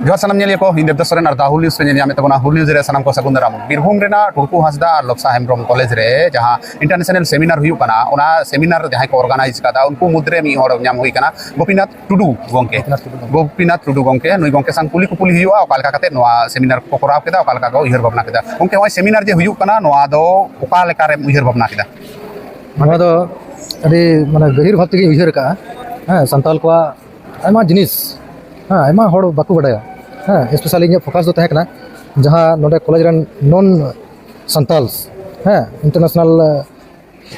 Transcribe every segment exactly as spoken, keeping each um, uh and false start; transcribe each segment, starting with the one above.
ᱡᱚᱦᱟᱨ ᱥᱟᱱᱟᱢ ᱧᱮᱞᱤᱭᱟᱹ ᱠᱚ, ᱤᱧ ᱫᱮᱵᱫᱟᱥ ᱥᱚᱨᱮᱱ ᱟᱨ ᱫᱟ ᱦᱩᱞ ᱱᱤᱭᱩᱡᱽ ᱯᱮ ᱧᱮᱞ ᱧᱟᱢᱮᱫ ᱛᱟᱵᱚᱱᱟ᱾ ᱦᱩᱞ ᱱᱤᱭᱩᱡᱽ ᱨᱮ ᱥᱟᱱᱟᱢ ᱠᱚ ᱥᱟᱹᱜᱩᱱ ᱫᱟᱨᱟᱢ᱾ ᱵᱤᱨᱵᱷᱩᱢ ᱨᱮᱱᱟᱜ ᱴᱩᱲᱠᱩ ᱦᱟᱸᱥᱫᱟ ᱟᱨ ᱞᱚᱵᱥᱟ ᱦᱮᱢᱵᱨᱚᱢ ᱠᱚᱞᱮᱡᱽ ᱨᱮ ᱡᱟᱦᱟᱸ ᱤᱱᱴᱟᱨᱱᱮᱥᱱᱟᱞ ᱥᱮᱢᱤᱱᱟᱨ ᱦᱩᱭᱩᱜ ᱠᱟᱱᱟ, ᱚᱱᱟ ᱥᱮᱢᱤᱱᱟᱨ ᱡᱟᱦᱟᱸᱭ ᱠᱚ ᱚᱨᱜᱟᱱᱟᱭᱤᱡᱽ ᱠᱟᱫᱟ, ᱩᱱᱠᱩ ᱢᱩᱫᱽᱨᱮ ᱢᱤᱫ ᱦᱚᱲ ᱧᱟᱢ ᱦᱩᱭ ᱠᱟᱱᱟ, ᱜᱳᱯᱤᱱᱟᱛᱷ ᱴᱩᱰᱩ ᱜᱚᱢᱠᱮ᱾ ᱜᱳᱯᱤᱱᱟᱛᱷ ᱴᱩᱰᱩ ᱜᱚᱢᱠᱮ᱾ ᱜᱳᱯᱤᱱᱟᱛᱷ ᱴᱩᱰᱩ ᱜᱚᱢᱠᱮ, ᱱᱩᱭ ᱜᱚᱢᱠᱮ ᱥᱟᱶ ᱠᱩᱞᱤ ᱠᱩᱯᱩᱞᱤ ᱦᱩᱭᱩᱜᱼᱟ, ᱚᱠᱟ ᱞᱮᱠᱟ ᱠᱟᱛᱮ ᱱᱚᱣᱟ ᱥᱮᱢᱤᱱᱟᱨ ᱠᱚ ᱠᱚᱨᱟᱣ ᱠᱮᱫᱟ, ᱚᱠᱟ ᱞᱮᱠᱟ ᱠᱚ ᱩᱭᱦᱟᱹᱨ ᱵᱷᱟᱵᱽᱱᱟ ᱠᱮᱫᱟ᱾ ᱜᱚᱢᱠᱮ, ᱱᱚᱜᱼᱚᱭ ᱥᱮᱢᱤᱱᱟᱨ ᱡᱮ ᱦᱩᱭᱩᱜ ᱠᱟᱱᱟ, ᱱᱚᱣᱟ ᱫᱚ ᱚᱠᱟ ᱞᱮᱠᱟ ᱨᱮᱢ ᱩᱭᱦᱟᱹᱨ ᱵᱷᱟᱵᱽᱱᱟ ᱠᱮᱫᱟ? ᱱᱚᱣᱟ ᱫᱚ ᱟᱹᱰᱤ, ᱢᱟᱱᱮ, ᱜᱟᱹᱦᱤᱨ ᱵᱷᱟᱵᱽ ᱛᱮᱜᱮᱧ ᱩᱭᱦᱟᱹᱨ ᱟᱠᱟᱫᱼᱟ᱾ ᱦᱮᱸ, ᱥᱟᱱᱛᱟᱲ ᱠᱚᱣᱟᱜ ᱟᱭᱢᱟ ᱡᱤᱱᱤᱥ, ᱦᱮᱸ, ᱟᱭᱢᱟ ᱦᱚᱲ ᱵᱟᱠᱚ ᱵᱟᱰᱟᱭᱟ᱾ ᱦᱮᱸ, ᱮᱥᱯᱮᱥᱟᱞᱤ ᱤᱧᱟᱹᱜ ᱯᱷᱳᱠᱟᱥ ᱫᱚ ᱛᱟᱦᱮᱸ ᱠᱟᱱᱟ ᱡᱟᱦᱟᱸ ᱱᱚᱰᱮ ᱠᱚᱞᱮᱡᱽ ᱨᱮᱱ ᱱᱚᱱ ᱥᱟᱱᱛᱟᱞᱥ, ᱦᱮᱸ, ᱤᱱᱴᱟᱨᱱᱮᱥᱱᱟᱞ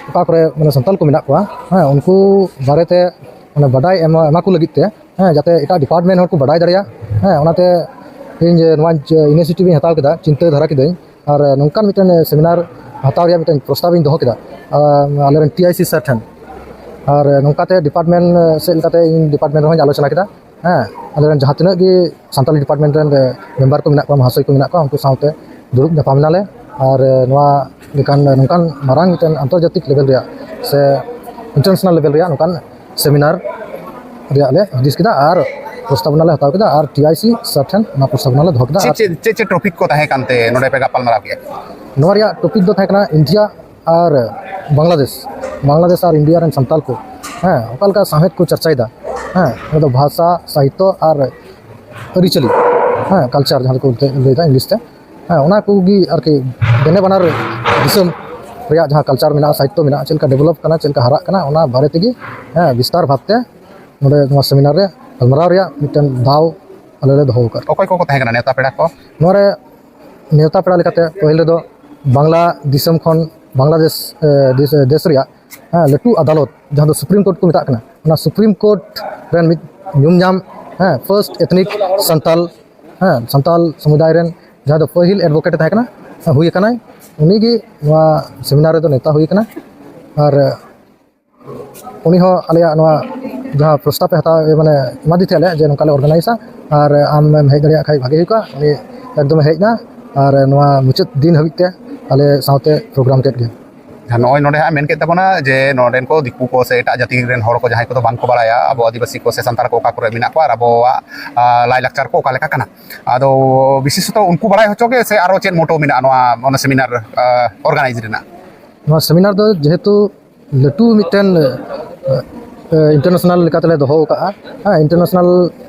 ᱚᱠᱟ ᱠᱚᱨᱮ, ᱢᱟᱱᱮ, ᱥᱟᱱᱛᱟᱞ ᱠᱚ ᱢᱮᱱᱟᱜ ᱠᱚᱣᱟ, ᱦᱮᱸ, ᱩᱱᱠᱩ ᱵᱟᱨᱮᱛᱮ, ᱢᱟᱱᱮ, ᱵᱟᱰᱟᱭ ᱮᱢᱟ, ᱮᱢᱟ ᱠᱚ ᱞᱟᱹᱜᱤᱫ ᱛᱮ, ᱦᱮᱸ, ᱡᱟᱛᱮ ᱮᱴᱟᱜ ᱰᱤᱯᱟᱨᱴᱢᱮᱱᱴ ᱦᱚᱲ ᱠᱚ ᱵᱟᱰᱟᱭ ᱫᱟᱲᱮᱭᱟᱜ᱾ ᱦᱮᱸ, ᱚᱱᱟᱛᱮ ᱤᱧ ᱱᱚᱣᱟ ᱤᱱᱤᱥᱤᱭᱮᱴᱤᱵᱷ ᱤᱧ ᱦᱟᱛᱟᱣ ᱠᱮᱫᱟ, ᱪᱤᱱᱛᱟᱹ ᱫᱷᱟᱨᱟ ᱠᱤᱫᱟᱹᱧ᱾ ᱟᱨ ᱱᱚᱝᱠᱟᱱ ᱢᱤᱫᱴᱮᱱ ᱥᱮᱢᱤᱱᱟᱨ ᱦᱟᱛᱟᱣ ᱨᱮᱭᱟᱜ ᱢᱤᱫᱴᱮᱱ ᱯᱨᱚᱥᱛᱟᱵ ᱤᱧ ᱫᱚᱦᱚ ᱠᱮᱫᱟ, ᱟᱨ ᱟᱞᱮᱨᱮᱱ ᱴᱤ ᱟᱭ ᱥᱤ ᱥᱟᱨ ᱴᱷᱮᱱ᱾ ᱟᱨ ᱱᱚᱝᱠᱟᱛᱮ ᱰᱤᱯᱟᱨᱴᱢᱮᱱᱴ ᱥᱮᱫ ᱞᱮᱠᱟᱛᱮ ᱤᱧ ᱰᱤᱯᱟᱨᱴᱢᱮᱱᱴ ᱨᱮᱦᱚᱸᱧ ᱟᱞᱳᱪᱚᱱᱟ ᱠᱮᱫᱟ᱾ ᱦᱮᱸ, ᱟᱞᱮᱨᱮᱱ ᱡᱟᱦᱟᱸ ᱛᱤᱱᱟᱹᱜ ᱜᱮ ᱥᱟᱱᱛᱟᱞᱤ ᱰᱤᱯᱟᱨᱴᱢᱮᱱᱴ ᱨᱮᱱ ᱢᱮᱢᱵᱟᱨ ᱠᱚ ᱢᱮᱱᱟᱜ ᱠᱚᱣᱟ, ᱢᱚᱦᱟᱥᱚᱭ ᱠᱚ ᱢᱮᱱᱟᱜ ᱠᱚᱣᱟ, ᱩᱱᱠᱩ ᱥᱟᱶᱛᱮ ᱫᱩᱲᱩᱵ ᱧᱟᱯᱟᱢ ᱮᱱᱟᱞᱮ᱾ ᱟᱨ ᱱᱚᱣᱟ ᱞᱮᱠᱟᱱ, ᱱᱚᱝᱠᱟᱱ ᱢᱟᱨᱟᱝ ᱢᱤᱫᱴᱮᱱ ᱟᱱᱛᱚᱨᱡᱟᱛᱤᱠ ᱞᱮᱵᱮᱞ ᱨᱮᱭᱟᱜ ᱥᱮ ᱤᱱᱴᱟᱨᱱᱮᱥᱱᱟᱞ ᱞᱮᱵᱮᱞ ᱨᱮᱭᱟᱜ ᱱᱚᱝᱠᱟᱱ ᱥᱮᱢᱤᱱᱟᱨ ᱨᱮᱭᱟᱜ ᱞᱮ ᱦᱩᱫᱤᱥ ᱠᱮᱫᱟ ᱟᱨ ᱯᱨᱚᱥᱛᱟᱵᱚᱱᱟ ᱞᱮ ᱦᱟᱛᱟᱣ ᱠᱮᱫᱟ ᱟᱨ ᱴᱤ ᱟᱭ ᱥᱤ ᱥᱟᱨ ᱴᱷᱮᱱ ᱚᱱᱟ ᱯᱨᱚᱥᱛᱟᱵᱚᱱᱟ ᱞᱮ ᱫᱚᱦᱚ ᱠᱮᱫᱟ᱾ ᱪᱮᱫ ᱟᱨ ᱪᱮᱫ, ᱪᱮᱫ, ᱪᱮᱫ ᱴᱚᱯᱤᱠ ᱠᱚ ᱛᱟᱦᱮᱸ ᱠᱟᱱᱛᱮ ᱱᱚᱰᱮ ᱯᱮ ᱜᱟᱯᱟᱞ ᱢᱟᱨᱟᱣ ᱠᱮᱫᱼᱟ? ᱱᱚᱣᱟ ᱨᱮᱭᱟᱜ ᱴᱚᱯᱤᱠ ᱫᱚ ᱛᱟᱦᱮᱸ ᱠᱟᱱᱟ ᱤᱱᱰᱤᱭᱟ ᱟᱨ ᱵᱟᱝᱞᱟᱫᱮᱥ, ᱵᱟᱝᱞᱟᱫᱮᱥ ᱟᱨ ᱤᱱᱰᱤᱭᱟ ᱨᱮᱱ ᱥᱟᱱᱛᱟᱲ ᱠᱚ, ᱦᱮᱸ, ᱚᱠᱟ ᱞᱮᱠᱟ ᱥᱟᱶᱦᱮᱫ ᱠᱚ ᱪᱟᱨᱪᱟᱭᱮᱫᱟ, ᱦᱮᱸ, ᱚᱱᱟ ᱫᱚ ᱵᱷᱟᱥᱟ, ᱥᱟᱦᱤᱛᱛᱚ ᱟᱨ ᱟᱹᱨᱤᱪᱟᱹᱞᱤ, ᱦᱮᱸ, ᱠᱟᱞᱪᱟᱨ ᱡᱟᱦᱟᱸ ᱫᱚᱠᱚ ᱞᱟᱹᱭ-, ᱞᱟᱹᱭᱫᱟ ᱤᱝᱞᱤᱥ ᱛᱮ, ᱦᱮᱸ, ᱚᱱᱟ ᱠᱚᱜᱮ ᱟᱨᱠᱤ ᱵᱮᱱᱮ ᱵᱟᱱᱟᱨ ᱫᱤᱥᱚᱢ ᱨᱮᱭᱟᱜ ᱡᱟᱦᱟᱸ ᱠᱟᱞᱪᱟᱨ ᱢᱮᱱᱟᱜᱼᱟ, ᱥᱟᱦᱤᱛᱛᱚ ᱢᱮᱱᱟᱜᱼᱟ, ᱪᱮᱫ ᱞᱮᱠᱟ ᱰᱮᱵᱷᱞᱚᱯ ᱠᱟᱱᱟ, ᱪᱮᱫ ᱞᱮᱠᱟ ᱦᱟᱨᱟᱜ ᱠᱟᱱᱟ, ᱚᱱᱟ ᱵᱟᱨᱮ ᱛᱮᱜᱮ, ᱦᱮᱸ, ᱵᱤᱥᱛᱟᱨ ᱵᱷᱟᱵᱽᱛᱮ ᱱᱚᱰᱮ ᱱᱚᱣᱟ ᱥᱮᱢᱤᱱᱟᱨ ᱨᱮ ᱜᱟᱞᱢᱟᱨᱟᱣ ᱨᱮᱭᱟᱜ ᱢᱤᱫᱴᱮᱱ ᱫᱟᱣ ᱟᱞᱮ ᱞᱮ ᱫᱚᱦᱚ ᱟᱠᱟᱫ᱾ ᱚᱠᱚᱭ ᱠᱚᱠᱚ ᱛᱟᱦᱮᱸ ᱠᱟᱱᱟ ᱱᱮᱣᱛᱟ ᱯᱮᱲᱟ ᱠᱚ? ᱱᱚᱣᱟ ᱨᱮ ᱱᱮᱣᱛᱟ ᱯᱮᱲᱟ ᱞᱮᱠᱟᱛᱮ ᱯᱟᱹᱦᱤᱞ ᱨᱮᱫᱚ ᱵᱟᱝᱞᱟ ᱫᱤᱥᱚᱢ ᱠᱷᱚᱱ, ᱵᱟᱝᱞᱟᱫᱮᱥ, ᱮ, ᱫᱮᱥ, ᱫᱮᱥ ᱨᱮᱭᱟᱜ, ᱦᱮᱸ, ᱞᱟᱹᱴᱩ ᱟᱫᱟᱞᱚᱛ ᱡᱟᱦᱟᱸ ᱫᱚ ᱥᱩᱯᱨᱤᱢ ᱠᱳᱨᱴ ᱠᱚ ᱢᱮᱛᱟᱜ ᱠᱟᱱᱟ, ᱚᱱᱟ ᱥᱩᱯᱨᱤᱢ ᱠᱳᱨᱴ ᱨᱮᱱ ᱢᱤᱫ ᱧᱩᱢ ᱧᱟᱢ, ᱦᱮᱸ, ᱯᱷᱟᱨᱥᱴ ᱮᱛᱷᱱᱤᱠ ᱥᱟᱱᱛᱟᱞ, ᱦᱮᱸ, ᱥᱟᱱᱛᱟᱞ ᱥᱚᱢᱩᱫᱟᱭ ᱨᱮᱱ ᱡᱟᱦᱟᱸᱭ ᱫᱚ ᱯᱟᱹᱦᱤᱞ ᱮᱰᱵᱷᱚᱠᱮᱴ ᱮ ᱛᱟᱦᱮᱸ ᱠᱟᱱᱟ, ᱦᱩᱭ ᱟᱠᱟᱱᱟᱭ, ᱩᱱᱤᱜᱮ ᱱᱚᱣᱟ ᱥᱮᱢᱤᱱᱟᱨ ᱨᱮᱫᱚ ᱱᱮᱣᱛᱟ ᱦᱩᱭ ᱟᱠᱟᱱᱟ᱾ ᱟᱨ ᱩᱱᱤ ᱦᱚᱸ ᱟᱞᱮᱭᱟᱜ ᱱᱚᱣᱟ ᱡᱟᱦᱟᱸ ᱯᱨᱚᱥᱛᱟᱵ ᱮ ᱦᱟᱛᱟᱣ, ᱢᱟᱱᱮ, ᱮᱢᱟᱫᱮ ᱛᱟᱦᱮᱸᱫ ᱞᱮ ᱡᱮ ᱱᱚᱝᱠᱟ ᱞᱮ ᱚᱨᱜᱟᱱᱟᱭᱤᱡᱟ ᱟᱨ ᱟᱢ ᱮᱢ ᱦᱮᱡ ᱫᱟᱲᱮᱭᱟᱜ ᱠᱷᱟᱡ ᱵᱷᱟᱜᱮ ᱦᱩᱭ ᱠᱚᱜᱼᱟ᱾ ᱩᱱᱤ ᱮᱠᱫᱚᱢᱮ ᱦᱮᱡ ᱮᱱᱟ ᱟᱨ ᱱᱚᱣᱟ ᱢᱩᱪᱟᱹᱫ ᱫᱤᱱ ᱦᱟᱹᱵᱤᱡ ᱛᱮ ᱟᱞᱮ ᱥᱟᱶᱛᱮ ᱯᱨᱳᱜᱨᱟᱢ ᱠᱮᱫ ᱜᱮ᱾ ᱟᱨ ᱱᱚᱜᱼᱚᱭ ᱱᱚᱰᱮ ᱦᱟᱸᱜ ᱢᱮᱱ ᱠᱮᱫ ᱛᱟᱵᱚᱱᱟ ᱡᱮ ᱱᱚᱰᱮᱱ ᱠᱚ ᱫᱤᱠᱩ ᱠᱚ ᱥᱮ ᱮᱴᱟᱜ ᱡᱟᱹᱛᱤ ᱨᱮᱱ ᱦᱚᱲ ᱠᱚ ᱡᱟᱦᱟᱸᱭ ᱠᱚᱫᱚ ᱵᱟᱝ ᱠᱚ ᱵᱟᱲᱟᱭᱟ ᱟᱵᱚ ᱟᱹᱫᱤᱵᱟᱹᱥᱤ ᱠᱚ ᱥᱮ ᱥᱟᱱᱛᱟᱲ ᱠᱚ ᱚᱠᱟ ᱠᱚᱨᱮ ᱢᱮᱱᱟᱜ ᱠᱚᱣᱟ ᱟᱨ ᱟᱵᱚᱣᱟᱜ, ᱟ, ᱞᱟᱭᱼᱞᱟᱠᱪᱟᱨ ᱠᱚ ᱚᱠᱟ ᱞᱮᱠᱟ ᱠᱟᱱᱟ᱾ ᱟᱫᱚ ᱵᱤᱥᱮᱥᱚᱛᱚ ᱩᱱᱠᱩ ᱵᱟᱲᱟᱭ ᱦᱚᱪᱚ ᱜᱮ ᱥᱮ ᱟᱨᱚ ᱪᱮᱫ ᱢᱚᱴᱳ ᱢᱮᱱᱟᱜᱼᱟ ᱱᱚᱣᱟ, ᱚᱱᱟ ᱥᱮᱢᱤᱱᱟᱨ, ᱟ, ᱚᱨᱜᱟᱱᱟᱭᱤᱡᱽ ᱨᱮᱱᱟᱜ? ᱱᱚᱣᱟ ᱥᱮᱢᱤᱱᱟᱨ ᱫᱚ ᱡᱮᱦᱮᱛᱩ ᱞᱟᱹᱴᱩ ᱢᱤᱫᱴᱮᱱ, ᱮ, ᱮ, ᱤᱱᱴᱟᱨᱱᱮᱥᱚᱱᱟᱞ ᱞᱮᱠᱟᱛᱮᱞᱮ ᱫᱚᱦᱚ ᱟᱠᱟᱫᱼᱟ᱾ ᱦᱮᱸ, ᱤᱱᱴᱟᱨᱱᱮᱥᱚᱱᱟᱞ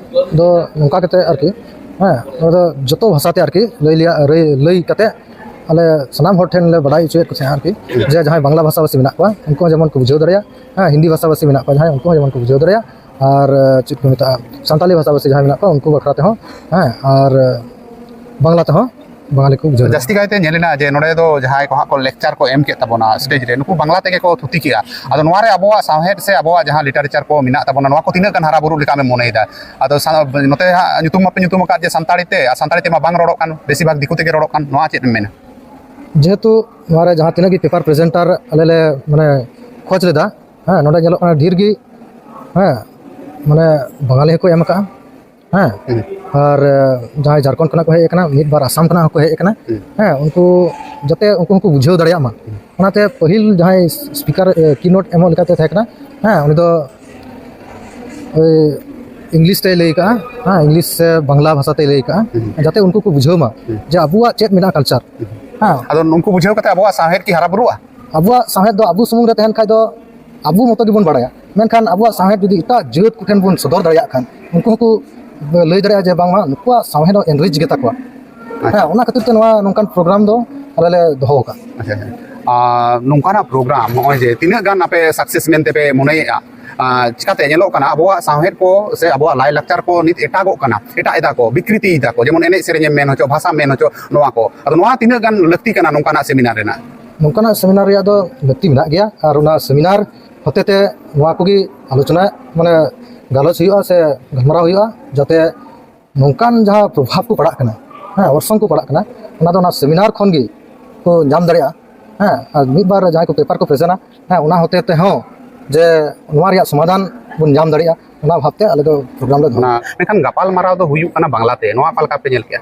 ᱫᱚ ᱱᱚᱝᱠᱟ ᱠᱟᱛᱮ ᱟᱨᱠᱤ, ᱦᱮᱸ, ᱱᱚᱣᱟ ᱫᱚ ᱡᱚᱛᱚ ᱵᱷᱟᱥᱟᱛᱮ ᱟᱨᱠᱤ ᱞᱟᱹᱭ ᱞᱮᱭᱟ, ᱞᱟᱹᱭ, ᱞᱟᱹᱭ ᱠᱟᱛᱮ ᱟᱞᱮ ᱥᱟᱱᱟᱢ ᱦᱚᱲ ᱴᱷᱮᱱ ᱞᱮ ᱵᱟᱰᱟᱭ ᱦᱚᱪᱚᱭᱮᱫ ᱠᱚ ᱛᱟᱦᱮᱸᱫ ᱟᱨᱠᱤ, ᱡᱮ ᱡᱟᱦᱟᱸᱭ ᱵᱟᱝᱞᱟ ᱵᱷᱟᱥᱟᱵᱷᱟᱥᱤ ᱢᱮᱱᱟᱜ ᱠᱚᱣᱟ ᱩᱱᱠᱩ ᱦᱚᱸ ᱡᱮᱢᱚᱱ ᱠᱚ ᱵᱩᱡᱷᱟᱹᱣ ᱫᱟᱲᱮᱭᱟᱜ, ᱦᱮᱸ, ᱦᱤᱱᱫᱤ ᱵᱷᱟᱥᱟᱵᱷᱟᱥᱤ ᱢᱮᱱᱟᱜ ᱠᱚᱣᱟ ᱡᱟᱦᱟᱸᱭ, ᱩᱱᱠᱩ ᱦᱚᱸ ᱡᱮᱢᱚᱱ ᱠᱚ ᱵᱩᱡᱷᱟᱹᱣ ᱫᱟᱲᱮᱭᱟᱜ, ᱟᱨ, ᱮ, ᱪᱮᱫ ᱠᱚ ᱢᱮᱛᱟᱜᱼᱟ, ᱥᱟᱱᱛᱟᱞᱤ ᱵᱷᱟᱥᱟᱵᱷᱟᱥᱤ ᱡᱟᱦᱟᱸᱭ ᱢᱮᱱᱟᱜ ᱠᱚᱣᱟ ᱩᱱᱠᱩ ᱵᱟᱠᱷᱨᱟ ᱛᱮᱦᱚᱸ, ᱦᱮᱸ, ᱟᱨ, ᱮ, ᱵᱟᱝᱞᱟ ᱛᱮᱦᱚᱸ ᱵᱟᱝᱟᱞᱤ ᱠᱚ ᱵᱩᱡᱷᱟᱹᱣ ᱫᱟᱲᱮᱭᱟᱜᱼᱟ᱾ ᱡᱟᱹᱥᱛᱤ ᱠᱟᱭᱛᱮ ᱧᱮᱞ ᱮᱱᱟ ᱡᱮ ᱱᱚᱰᱮ ᱫᱚ ᱡᱟᱦᱟᱸᱭ ᱠᱚ ᱦᱟᱸᱜ ᱠᱚ ᱞᱮᱠᱪᱟᱨ ᱠᱚ ᱮᱢ ᱠᱮᱫ ᱛᱟᱵᱚᱱᱟ ᱥᱴᱮᱡᱽ ᱨᱮ, ᱱᱩᱠᱩ ᱵᱟᱝᱞᱟ ᱛᱮᱜᱮ ᱠᱚ ᱛᱷᱩᱛᱤ ᱠᱮᱜᱼᱟ᱾ ᱟᱫᱚ ᱱᱚᱣᱟ ᱨᱮ ᱟᱵᱚᱣᱟᱜ ᱥᱟᱶᱦᱮᱫ ᱥᱮ ᱟᱵᱚᱣᱟᱜ ᱡᱟᱦᱟᱸ ᱞᱤᱴᱟᱨᱮᱪᱟᱨ ᱠᱚ ᱢᱮᱱᱟᱜ ᱛᱟᱵᱚᱱᱟ, ᱱᱚᱣᱟ ᱠᱚ ᱛᱤᱱᱟᱹᱜ ᱜᱟᱱ ᱦᱟᱨᱟ ᱵᱩᱨᱩᱜ ᱞᱮᱠᱟ ᱟᱢᱮᱢ ᱢᱚᱱᱮᱭᱮᱫᱟ? ᱟᱫᱚ ᱥᱟ-, ᱱᱚᱛᱮ ᱦᱟᱸᱜ ᱧᱩᱛᱩᱢ ᱢᱟᱯᱮ ᱧᱩᱛᱩᱢ ᱟᱠᱟᱫ ᱡᱮ ᱥᱟᱱᱛᱟᱲᱤ ᱛᱮ, ᱟᱨ ᱥᱟᱱᱛᱟᱲᱤ ᱛᱮᱢᱟ ᱵᱟᱝ ᱨᱚᱲᱚᱜ ᱠᱟᱱ, ᱵᱮᱥᱤᱨ ᱵᱷᱟᱜᱽ ᱫᱤᱠᱩ ᱛᱮᱜᱮ ᱨᱚᱲᱚᱜ ᱠᱟᱱ, ᱱᱚᱣᱟ ᱪᱮᱫ ᱮᱢ ᱢᱮᱱᱟ? ᱡᱮᱦᱮᱛᱩ ᱱᱚᱣᱟ ᱨᱮ ᱡᱟᱦᱟᱸ ᱛᱤᱱᱟᱹᱜ ᱜᱮ ᱯᱮᱯᱟᱨ ᱯᱨᱮᱡᱮᱱᱴᱟᱨ ᱟᱞᱮ ᱞᱮ, ᱢᱟᱱᱮ, ᱠᱷᱚᱡᱽ ᱞᱮᱫᱟ, ᱦᱮᱸ, ᱱᱚᱰᱮ ᱧᱮᱞᱚᱜ ᱠᱟᱱᱟ ᱰᱷᱮᱨ ᱜᱮ, ᱦᱮᱸ, ᱢᱟᱱᱮ, ᱵᱟᱝᱟᱞᱤ ᱦᱚᱸᱠᱚ ᱮᱢ ᱟᱠᱟᱜᱼᱟ, ᱦᱮᱸ, ᱦᱩᱸ᱾ ᱟᱨ, ᱮ, ᱡᱟᱦᱟᱸᱭ ᱡᱷᱟᱲᱠᱷᱚᱸᱰ ᱠᱷᱚᱱᱟᱜ ᱠᱚ ᱦᱮᱡ ᱟᱠᱟᱱᱟ, ᱢᱤᱫ ᱵᱟᱨ ᱟᱥᱟᱢ ᱠᱷᱚᱱᱟᱜ ᱦᱚᱸᱠᱚ ᱦᱮᱡ ᱟᱠᱟᱱᱟ, ᱦᱩᱸ᱾ ᱦᱮᱸ, ᱩᱱᱠᱩ ᱡᱟᱛᱮ ᱩᱱᱠᱩ ᱦᱚᱸᱠᱚ ᱵᱩᱡᱷᱟᱹᱣ ᱫᱟᱲᱮᱭᱟᱜ ᱢᱟ᱾ ᱦᱩᱸ᱾ ᱚᱱᱟᱛᱮ ᱯᱟᱹᱦᱤᱞ ᱡᱟᱦᱟᱸᱭ ᱥᱯᱤᱠᱟᱨ, ᱮ, ᱠᱤᱱᱳᱴ ᱮᱢᱚᱜ ᱞᱮᱠᱟᱛᱮ ᱛᱟᱦᱮᱸ ᱠᱟᱱᱟ, ᱦᱮᱸ, ᱩᱱᱤ ᱫᱚ ᱳᱭ ᱤᱝᱞᱤᱥ ᱛᱮᱭ ᱞᱟᱹᱭ ᱠᱟᱜᱼᱟ, ᱦᱮᱸ, ᱤᱝᱞᱤᱥ ᱥᱮ ᱵᱟᱝᱞᱟ ᱵᱷᱟᱥᱟ ᱛᱮᱭ ᱞᱟᱹᱭ ᱠᱟᱜᱼᱟ, ᱦᱩᱸ᱾ ᱡᱟᱛᱮ ᱩᱱᱠᱩ ᱠᱚ ᱵᱩᱡᱷᱟᱹᱣ ᱢᱟ ᱦᱩᱸ᱾ ᱡᱮ ᱟᱵᱚᱣᱟᱜ ᱪᱮᱫ ᱢᱮᱱᱟᱜᱼᱟ ᱠᱟᱞᱪᱟᱨ᱾ ᱦᱩᱸ᱾ ᱦᱮᱸ᱾ ᱟᱫᱚ ᱱᱩᱠᱩ ᱵᱩᱡᱷᱟᱹᱣ ᱠᱟᱛᱮ ᱟᱵᱚᱣᱟᱜ ᱥᱟᱶᱦᱮᱫ ᱠᱤ ᱦᱟᱨᱟ ᱵᱩᱨᱩᱜᱼᱟ? ᱟᱵᱚᱣᱟᱜ ᱥᱟᱶᱦᱮᱫ ᱫᱚ ᱟᱵᱚ ᱥᱩᱢᱩᱝ ᱨᱮ ᱛᱟᱦᱮᱱ ᱠᱷᱟᱡ ᱫᱚ ᱟᱵᱚ ᱢᱚᱛᱚ ᱜᱮᱵᱚᱱ ᱵᱟᱲᱟᱭᱟ, ᱢᱮᱱᱠᱷᱟᱱ ᱟᱵᱚᱣᱟᱜ ᱥᱟᱶᱦᱮᱫ ᱡᱩᱫᱤ ᱮᱴᱟᱜ ᱡᱟᱹᱛ ᱠᱚᱴᱷᱮᱱ ᱵᱚᱱ ᱥᱚᱫᱚᱨ ᱫᱟᱲᱮᱭᱟᱜ ᱠᱷᱟᱱ, ᱩᱱᱠᱩ ᱦᱚᱸᱠᱚ ᱞᱟᱹᱭ ᱫᱟᱲᱮᱭᱟᱜᱼᱟ ᱡᱮ ᱵᱟᱝᱢᱟ ᱱᱩᱠᱩᱣᱟᱜ ᱥᱟᱶᱦᱮᱫ ᱫᱚ ᱮᱱᱨᱤᱪ ᱜᱮᱛᱟ ᱠᱚᱣᱟ᱾ ᱟᱪᱪᱷᱟ᱾ ᱦᱮᱸ, ᱚᱱᱟ ᱠᱷᱟᱹᱛᱤᱨ ᱛᱮ ᱱᱚᱣᱟ ᱱᱚᱝᱠᱟᱱ ᱯᱨᱳᱜᱨᱟᱢ ᱫᱚ ᱟᱞᱮ ᱞᱮ ᱫᱚᱦᱚ ᱟᱠᱟᱫᱼᱟ᱾ ᱟᱪᱪᱷᱟ, ᱟᱪᱪᱷᱟ᱾ ᱟᱨ ᱱᱚᱝᱠᱟᱱᱟᱜ ᱯᱨᱳᱜᱨᱟᱢ ᱱᱚᱜᱼᱚᱭ ᱡᱮ ᱛᱤᱱᱟᱹᱜ ᱜᱟᱱ ᱟᱯᱮ ᱥᱟᱠᱥᱮᱥ ᱢᱮᱱᱛᱮ ᱯᱮ ᱢᱚᱱᱮᱭᱮᱫᱼᱟ? ᱟᱨ ᱪᱤᱠᱟᱛᱮ ᱧᱮᱞᱚᱜ ᱠᱟᱱᱟ ᱟᱵᱚᱣᱟᱜ ᱥᱟᱶᱦᱮᱫ ᱠᱚ ᱥᱮ ᱟᱵᱚᱣᱟᱜ ᱞᱟᱭᱼᱞᱟᱠᱪᱟᱨ ᱠᱚ ᱱᱤᱛ ᱮᱴᱟᱜᱚᱜ ᱠᱟᱱᱟ, ᱮᱴᱟᱜ ᱮᱫᱟ ᱠᱚ, ᱵᱤᱠᱨᱤᱛᱤᱭᱮᱫᱟ ᱠᱚ, ᱡᱮᱢᱚᱱ ᱮᱱᱮᱡ ᱥᱮᱨᱮᱧ ᱮᱢ ᱢᱮᱱ ᱦᱚᱪᱚ, ᱵᱷᱟᱥᱟ ᱢᱮᱱ ᱦᱚᱪᱚ, ᱱᱚᱣᱟ ᱠᱚ᱾ ᱟᱫᱚ ᱱᱚᱣᱟ ᱛᱤᱱᱟᱹᱜ ᱜᱟᱱ ᱞᱟᱹᱠᱛᱤ ᱠᱟᱱᱟ ᱱᱚᱝᱠᱟᱱᱟᱜ ᱥᱮᱢᱤᱱᱟᱨ ᱨᱮᱱᱟᱜ? ᱱᱚᱝᱠᱟᱱᱟᱜ ᱥᱮᱢᱤᱱᱟᱨ ᱨᱮᱭᱟᱜ ᱫᱚ ᱞᱟᱹᱠᱛᱤ ᱢᱮᱱᱟᱜ ᱜᱮᱭᱟ, ᱟᱨ ᱚᱱᱟ ᱥᱮᱢᱤᱱᱟᱨ ᱦᱚᱛᱮ ᱛᱮ ᱱᱚᱣᱟ ᱠᱚᱜᱮ ᱟᱞᱳᱪᱚᱱᱟ, ᱢᱟᱱᱮ, ᱜᱟᱞᱚᱪ ᱦᱩᱭᱩᱜᱼᱟ ᱥᱮ ᱜᱟᱞᱢᱟᱨᱟᱣ ᱦᱩᱭᱩᱜᱼᱟ, ᱡᱟᱛᱮ ᱱᱚᱝᱠᱟᱱ ᱡᱟᱦᱟᱸ ᱯᱨᱚᱵᱷᱟᱵᱽ ᱠᱚ ᱯᱟᱲᱟᱜ ᱠᱟᱱᱟ, ᱦᱮᱸ, ᱚᱨᱥᱚᱝ ᱠᱚ ᱯᱟᱲᱟᱜ ᱠᱟᱱᱟ, ᱚᱱᱟ ᱫᱚ ᱚᱱᱟ ᱥᱮᱢᱤᱱᱟᱨ ᱠᱷᱚᱱ ᱜᱮ ᱠᱚ ᱧᱟᱢ ᱫᱟᱲᱮᱭᱟᱜᱼᱟ᱾ ᱦᱮᱸ, ᱟᱨ ᱢᱤᱫ ᱵᱟᱨ ᱡᱟᱦᱟᱸᱭ ᱠᱚ ᱯᱮᱯᱟᱨ ᱠᱚ ᱯᱨᱮᱡᱮᱱᱴᱟ, ᱦᱮᱸ, ᱚᱱᱟ ᱦᱚᱛᱮ ᱛᱮᱦᱚᱸ ᱡᱮ ᱱᱚᱣᱟ ᱨᱮᱭᱟᱜ ᱥᱚᱢᱟᱫᱷᱟᱱ ᱵᱚᱱ ᱧᱟᱢ ᱫᱟᱲᱮᱭᱟᱜᱼᱟ, ᱚᱱᱟ ᱵᱷᱟᱵᱽ ᱛᱮ ᱟᱞᱮ ᱫᱚ ᱯᱨᱳᱜᱨᱟᱢ ᱞᱮ ᱫᱚᱦᱚ ᱚᱱᱟ, ᱢᱮᱱᱠᱷᱟᱱ ᱜᱟᱯᱟᱞ ᱢᱟᱨᱟᱣ ᱫᱚ ᱦᱩᱭᱩᱜ ᱠᱟᱱᱟ ᱵᱟᱝᱞᱟ ᱛᱮ, ᱱᱚᱣᱟ ᱚᱠᱟ ᱞᱮᱠᱟ ᱯᱮ ᱧᱮᱞ ᱠᱮᱜᱼᱟ?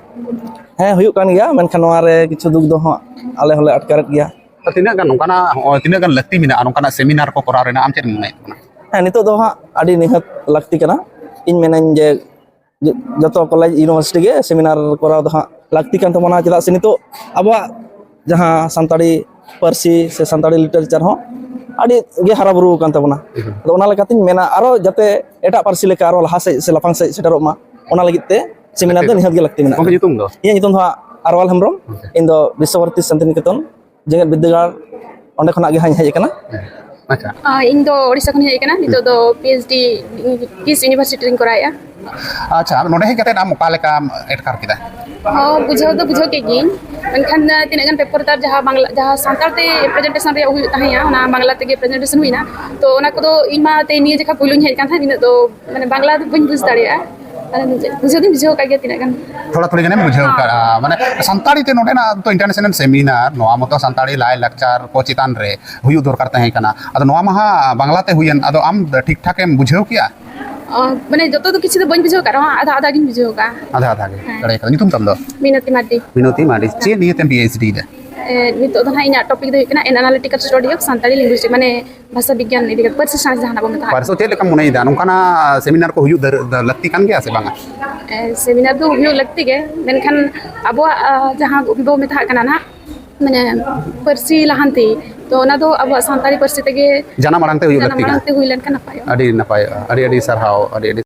ᱦᱮᱸ, ᱦᱩᱭᱩᱜ ᱠᱟᱱ ᱜᱮᱭᱟ, ᱢᱮᱱᱠᱷᱟᱱ ᱱᱚᱣᱟ ᱨᱮ ᱠᱤᱪᱷᱩ ᱫᱩᱠ ᱫᱚ ᱦᱚᱸ ᱟᱞᱮ ᱦᱚᱸᱞᱮ ᱟᱴᱠᱟᱨᱮᱫ ᱜᱮᱭᱟ᱾ ᱛᱤᱱᱟᱹᱜ ᱜᱟᱱ ᱱᱚᱝᱠᱟᱱᱟᱜ, ᱦᱚᱸᱜᱼᱚᱭ ᱛᱤᱱᱟᱹᱜ ᱜᱟᱱ ᱞᱟᱹᱠᱛᱤ ᱢᱮᱱᱟᱜᱼᱟ ᱱᱚᱝᱠᱟᱱᱟᱜ ᱥᱮᱢᱤᱱᱟᱨ ᱠᱚ ᱠᱚᱨᱟᱣ ᱨᱮᱱᱟᱜ, ᱟᱢ ᱪᱮᱫ ᱮᱢ ᱢᱚᱱᱮᱭᱮᱫ ᱠᱟᱱᱟ? ᱦᱮᱸ, ᱱᱤᱛᱚᱜ ᱫᱚ ᱦᱟᱸᱜ ᱟᱹᱰᱤ ᱱᱤᱦᱟᱹᱛ ᱞᱟᱹᱠᱛᱤ ᱠᱟᱱᱟ᱾ ᱤᱧ ᱢᱮᱱᱟᱹᱧ ᱡᱮ ᱡᱚ- ᱡᱚᱛᱚ ᱠᱚᱞᱮᱡᱽ ᱤᱭᱩᱱᱤᱵᱷᱟᱨᱥᱤᱴᱤ ᱜᱮ ᱥᱮᱢᱤᱱᱟᱨ ᱠᱚᱨᱟᱣ ᱫᱚ ᱦᱟᱸᱜ ᱞᱟᱹᱠᱛᱤ ᱠᱟᱱ ᱛᱟᱵᱚᱱᱟ, ᱪᱮᱫᱟᱜ ᱥᱮ ᱱᱤᱛᱚᱜ ᱟᱵᱚᱣᱟᱜ ᱡᱟᱦᱟᱸ ᱥᱟᱱᱛᱟᱲᱤ ᱯᱟᱹᱨᱥᱤ ᱥᱮ ᱥᱟᱱᱛᱟᱲᱤ ᱞᱤᱴᱟᱨᱮᱪᱟᱨ ᱦᱚᱸ ᱟᱹᱰᱤ ᱜᱮ ᱦᱟᱨᱟ ᱵᱩᱨᱩ ᱟᱠᱟᱱ ᱛᱟᱵᱚᱱᱟ᱾ ᱟᱫᱚ ᱚᱱᱟ ᱞᱮᱠᱟᱛᱤᱧ ᱢᱮᱱᱟ, ᱟᱨᱚ ᱡᱟᱛᱮ ᱮᱴᱟᱜ ᱯᱟᱹᱨᱥᱤ ᱞᱮᱠᱟ ᱟᱨᱚ ᱞᱟᱦᱟ ᱥᱮᱫ ᱥᱮ ᱞᱟᱯᱷᱟᱝ ᱥᱮᱫ ᱥᱮᱴᱮᱨᱚᱜ ᱢᱟ, ᱚᱱᱟ ᱞᱟᱹᱜᱤᱫ ᱛᱮ ᱥᱮᱢᱤᱱᱟᱨ ᱫᱚ ᱱᱤᱦᱟᱹᱛ ᱜᱮ ᱞᱟᱹᱠᱛᱤ ᱢᱮᱱᱟᱜᱼᱟ᱾ ᱜᱚᱢᱠᱮ, ᱧᱩᱛᱩᱢ ᱫᱚ? ᱤᱧᱟᱹᱜ ᱧᱩᱛᱩᱢ ᱫᱚ ᱦᱟᱸᱜ ᱟᱨᱣᱟᱞ ᱦᱮᱢᱵᱨᱚᱢ᱾ ᱟᱪᱪᱷᱟ᱾ ᱤᱧ ᱫᱚ ᱵᱤᱥᱥᱚᱵᱷᱟᱨᱚᱛᱤ ᱥᱟᱱᱛᱤᱱᱤᱠᱮᱛᱚᱱ ᱡᱮᱜᱮᱛ ᱵᱤᱨᱫᱟᱹᱜᱟᱲ, ᱚᱸᱰᱮ ᱠᱷᱚᱱᱟᱜ ᱜᱮ ᱦᱟᱸᱜ ᱤᱧ ᱦᱮᱡ ᱟᱠᱟᱱᱟ᱾ ᱟᱪᱪᱷᱟ᱾ ᱟᱨ ᱤᱧ ᱫᱚ ᱳᱰᱤᱥᱟ ᱠᱷᱚᱱᱤᱧ ᱦᱮᱡ ᱟᱠᱟᱱᱟ᱾ ᱱᱤᱛᱚᱜ ᱫᱚ ᱯᱤ ᱮᱭᱤᱪ ᱰᱤ ᱠᱤᱥ ᱤᱭᱩᱱᱤᱵᱷᱟᱨᱥᱤᱴᱤ ᱨᱤᱧ ᱠᱚᱨᱟᱣᱮᱫᱼᱟ᱾ ᱟᱪᱪᱷᱟ, ᱱᱚᱰᱮ ᱦᱮᱡ ᱠᱟᱛᱮ ᱟᱢ ᱚᱠᱟ ᱞᱮᱠᱟᱢ ᱮᱴᱠᱟᱨ ᱠᱮᱫᱟ? ᱦᱚᱸ, ᱵᱩᱡᱷᱟᱹᱣ ᱫᱚ ᱵᱩᱡᱷᱟᱹᱣ ᱠᱮᱫ ᱜᱤᱭᱟᱹᱧ, ᱢᱮᱱᱠᱷᱟᱱ ᱛᱤᱱᱟᱹᱜ ᱜᱟᱱ ᱯᱮᱯᱟᱨ ᱛᱟᱨ ᱡᱟᱦᱟᱸ ᱵᱟᱝᱞᱟ, ᱡᱟᱦᱟᱸ ᱥᱟᱱᱛᱟᱲ ᱛᱮ ᱯᱨᱮᱡᱮᱱᱴᱮᱥᱚᱱ ᱨᱮᱭᱟᱜ ᱦᱩᱭᱩᱜ ᱛᱟᱦᱮᱸᱜᱼᱟ, ᱚᱱᱟ ᱵᱟᱝᱞᱟ ᱛᱮᱜᱮ ᱯᱨᱮᱡᱮᱱᱴᱮᱥᱚᱱ ᱦᱩᱭᱱᱟ᱾ ᱛᱚ ᱚᱱᱟ ᱠᱚᱫᱚ ᱤᱧ ᱢᱟ ᱛᱮ ᱱᱤᱭᱟᱹ ᱡᱚᱠᱷᱟ ᱯᱩᱭᱞᱩᱧ ᱦᱮᱡ ᱠᱟᱱ ᱛᱟᱦᱮᱸᱫ, ᱤᱱᱟᱹᱜ ᱫᱚ ᱢᱟᱱᱮ ᱵᱟᱝᱞᱟ ᱫᱚ ᱵᱟᱹᱧ ᱵᱩᱡᱽ ᱫᱟᱲᱮᱭᱟᱜᱼᱟ᱾ ᱢᱟᱱᱮ ᱵᱩᱡᱷᱟᱹᱣ ᱫᱚᱧ ᱵᱩᱡᱷᱟᱹᱣ ᱟᱠᱟᱫ ᱜᱮᱭᱟ ᱛᱤᱱᱟᱹᱜ ᱜᱟᱱ᱾ ᱛᱷᱚᱲᱟ ᱛᱷᱚᱲᱤ ᱜᱟᱱᱮᱢ ᱵᱩᱡᱷᱟᱹᱣ ᱦᱮᱸ᱾ ᱟᱠᱟᱫᱼᱟ, ᱢᱟᱱᱮ ᱥᱟᱱᱛᱟᱲᱤ ᱛᱮ ᱱᱚᱰᱮᱱᱟᱜ ᱛᱚ ᱤᱱᱴᱟᱨᱱᱮᱥᱱᱟᱞ ᱥᱮᱢᱤᱱᱟᱨ, ᱱᱚᱣᱟ ᱢᱚᱛᱚ ᱥᱟᱱᱛᱟᱲᱤ ᱞᱟᱭ ᱞᱟᱠᱪᱟᱨ ᱠᱚ ᱪᱮᱛᱟᱱ ᱨᱮ ᱦᱩᱭᱩᱜ ᱫᱚᱨᱠᱟᱨ ᱛᱟᱦᱮᱸ ᱠᱟᱱᱟ, ᱟᱫᱚ ᱱᱚᱣᱟ ᱢᱟ ᱦᱟᱸᱜ ᱵᱟᱝᱞᱟ ᱛᱮ ᱦᱩᱭᱮᱱ, ᱟᱫᱚ ᱟᱢ ᱴᱷᱤᱠ ᱴᱷᱟᱠ ᱮᱢ ᱵᱩᱡᱷᱟᱹᱣ ᱠᱮᱜᱼᱟ? ᱚ, ᱢᱟᱱᱮ ᱡᱚᱛᱚ ᱫᱚ ᱠᱤᱪᱷᱩ ᱫᱚ ᱵᱟᱹᱧ ᱵᱩᱡᱷᱟᱹᱣ ᱟᱠᱟᱫ ᱨᱮᱦᱚᱸ ᱟᱫᱷᱟ ᱟᱫᱷᱟ ᱜᱤᱧ ᱵᱩᱡᱷᱟᱹᱣ ᱟᱠᱟᱫᱼᱟ᱾ ᱟᱫᱷᱟ ᱟᱫᱷᱟ ᱜᱮ᱾ ᱦᱮᱸ᱾ ᱫᱟᱲᱮ ᱠᱟᱫᱟ᱾ ᱧᱩᱛᱩᱢ ᱛᱟᱢ ᱫᱚ? ᱢᱤᱱᱚᱛᱤ ᱢᱟᱨᱰᱤ᱾ ᱢᱤᱱᱚᱛᱤ ᱢᱟᱨᱰᱤ᱾ ᱪᱮᱫ ᱱᱤᱭᱮ ᱛᱮᱢ ᱯᱤ ᱮᱭᱤᱪ ᱰᱤ ᱭᱮᱫᱟ? ᱮ, ᱱᱤᱛᱚᱜ ᱫᱚ ᱱᱟᱦᱟᱜ ᱤᱧᱟᱹᱜ ᱴᱚᱯᱤᱠ ᱫᱚ ᱦᱩᱭᱩᱜ ᱠᱟᱱᱟ An Analytical Study of Santali Linguistic, ᱢᱟᱱᱮ ᱵᱷᱟᱥᱟ ᱵᱤᱜᱽᱜᱟᱱ ᱤᱫᱤ ᱠᱟᱛᱮ, ᱯᱟᱹᱨᱥᱤ ᱥᱟᱬᱮᱥ ᱡᱟᱦᱟᱱᱟᱜ ᱵᱚᱱ ᱢᱮᱛᱟᱜᱼᱟ᱾ ᱯᱟᱹᱨᱥᱤ ᱪᱮᱫ ᱞᱮᱠᱟᱢ ᱢᱚᱱᱮᱭᱮᱫᱟ, ᱱᱚᱝᱠᱟᱱᱟᱜ ᱥᱮᱢᱤᱱᱟᱨ ᱠᱚ ᱦᱩᱭᱩᱜ ᱫᱟᱨ-, ᱫᱟ-, ᱞᱟᱹᱠᱛᱤ ᱠᱟᱱ ᱜᱮᱭᱟ ᱥᱮ ᱵᱟᱝᱟ? ᱮ, ᱥᱮᱢᱤᱱᱟᱨ ᱫᱚ ᱦᱩᱭᱩᱜ ᱞᱟᱹᱠᱛᱤ ᱜᱮ, ᱢᱮᱱᱠᱷᱟᱱ ᱟᱵᱚᱣᱟᱜ, ᱟ, ᱡᱟᱦᱟᱸ ᱵᱚ ᱢᱮᱛᱟᱜ ᱠᱟᱱᱟ ᱱᱟᱦᱟᱜ, ᱢᱟᱱᱮ ᱯᱟᱹᱨᱥᱤ ᱞᱟᱦᱟᱱᱛᱤ, ᱛᱚ ᱚᱱᱟ ᱫᱚ ᱟᱵᱚᱣᱟᱜ ᱥᱟᱱᱛᱟᱲᱤ ᱯᱟᱹᱨᱥᱤ ᱛᱮᱜᱮ ᱡᱟᱱᱟᱢ ᱟᱲᱟᱝ ᱛᱮ ᱦᱩᱭᱩᱜ ᱡᱟᱱᱟᱢ ᱞᱟᱹᱠᱛᱤ ᱟᱲᱟᱝ ᱠᱟᱱᱟ᱾ ᱛᱮ ᱦᱩᱭ ᱞᱮᱱᱠᱷᱟᱱ ᱱᱟᱯᱟᱭᱚᱜᱼᱟ᱾ ᱟᱹᱰᱤ ᱱᱟᱯᱟᱭᱚᱜᱼᱟ, ᱟᱹᱰᱤ ᱟᱹᱰᱤ ᱥᱟᱨᱦᱟᱣ, ᱟᱹᱰᱤ ᱟᱹᱰᱤ